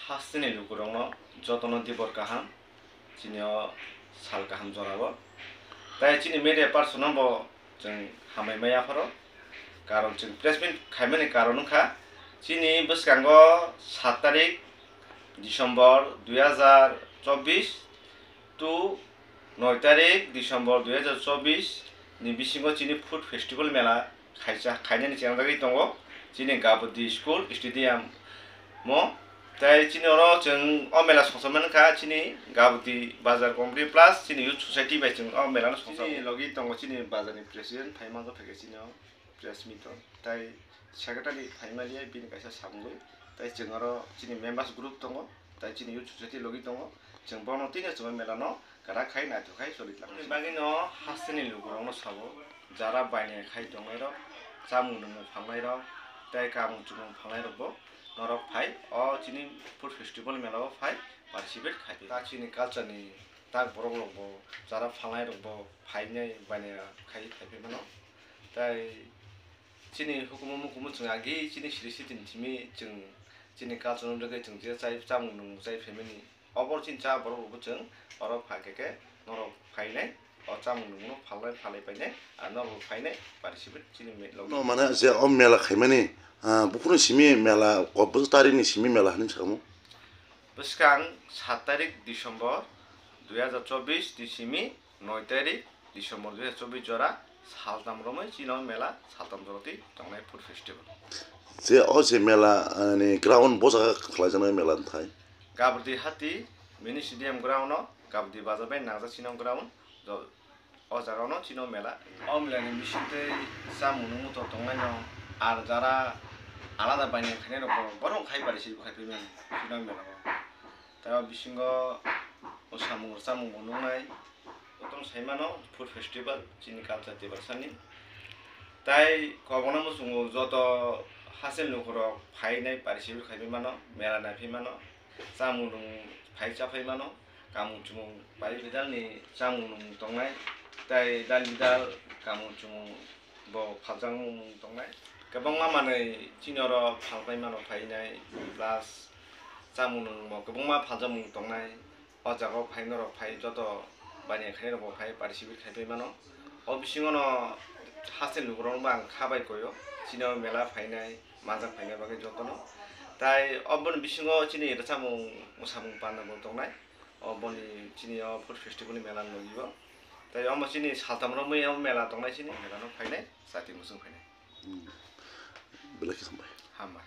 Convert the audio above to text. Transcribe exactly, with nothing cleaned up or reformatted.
Hasteni lukurokno jotono dibor kaham, chini o sal kaham jorao. Tai chini media person no bo chwng hambai maya pharo, karon chwng press meet khaimani karon wngkha chini bwskango sat tarik December dui hazar chobbish to noi tarik December dui hazar chobbish ni bisingo chini food festival mela khaisa khainani chengjagwi tongo chini Gabudi school stadium mo. Tai chini oro chwng o mela songsa mankha chini Gabudi bazar committee plus chini youth society bai chwng o mela no songsa. Chini logi tongo chini bazar ni president phai manjak phaikhe chini o press meet o. Tai secretary phai maliya bini kaisa samungwi. Tai chwng oro chini members group tongo, tai chini youth society logi tongo. Chwng bono tini chwng o mela no kwrak khai naithok khai choli tlangwi. Bagwi no hasteni lukurokno sabo, jara bainai khai tongnairok, chamung nwngmung phalnairok, tei kamung chumung phalnairokbo norok phai o chini food festival mela o phai participate khai. Ta chini culture ni tak borok rokbo, jara phalnairokbo phainai bainai khai phaiphai mano. Tai chini hukumu mukumu chwng agi chini siri sitini simi chwng chini culture no bagwi chwng je chai chamung nwngmung chai phaimani. Obor chini cha borok rokbo chwng oro pha khe khe norok phainai, o chamung nwngmung no phalnai phalai painai, ar norok phainai participate chini me-, logi. No, mane je o mela khaimani, ah, buphuru simi mela, kobus tarik ni simi mela hinwi sakamo? Bwskang sat tarik December dui hazar chobbish ni simi noi tarik December dui hazar chobbish jora saltam romwi chini o mela saltam jora twi tongnai food festival. Je o je mela, ah, ni ground bo jaga khlaijaknai mela thai? Gabudi Hati mini stadium ground o, Gabudi bazar bai nangjak chini o ground, jo-, o jaga no chini o mela. O mela ni bising tei chamung nwngmung to tongnai no, ar jara alada bainai khainai rok bo borok khai participate khai phaimani chini o mela o. Tai o bisingo o samung rok chamung bo nuknai, jotono sai mano food festival chini culture Tiprasani. Tai kobokno muchungo joto hasteni lukurok phainai participate khai phaimano, mela nai phaimano, chamung nwng phai cha phaimano, kamung chumung pai lidal ni chamung nwng tongnai, tai dal lidal kamung chumung bo phaljakmung tongnai. Kwbangma manwi chini oro phalpai mano phainai, plus chamung nwng bo kwbangma phaljakmung tongnai. O jaga o phai norok phai joto baniya khainai rok bo phai participate khai pai mano. O bisingo no hasteni lukurok no bo ang kha bai koyo, chini o mela phainai, manjak phainai bagwi jotono. Tai oboni bisingo chini rwchapmung mwsamung panda bo tongnai. Oboni chini o food festival ni mela ni logi o. Tai omo chini saltam romwi o mela tongnai chini mela no phainai, chati muchung phainai. Hmm. Belai khe hambai. Hambai.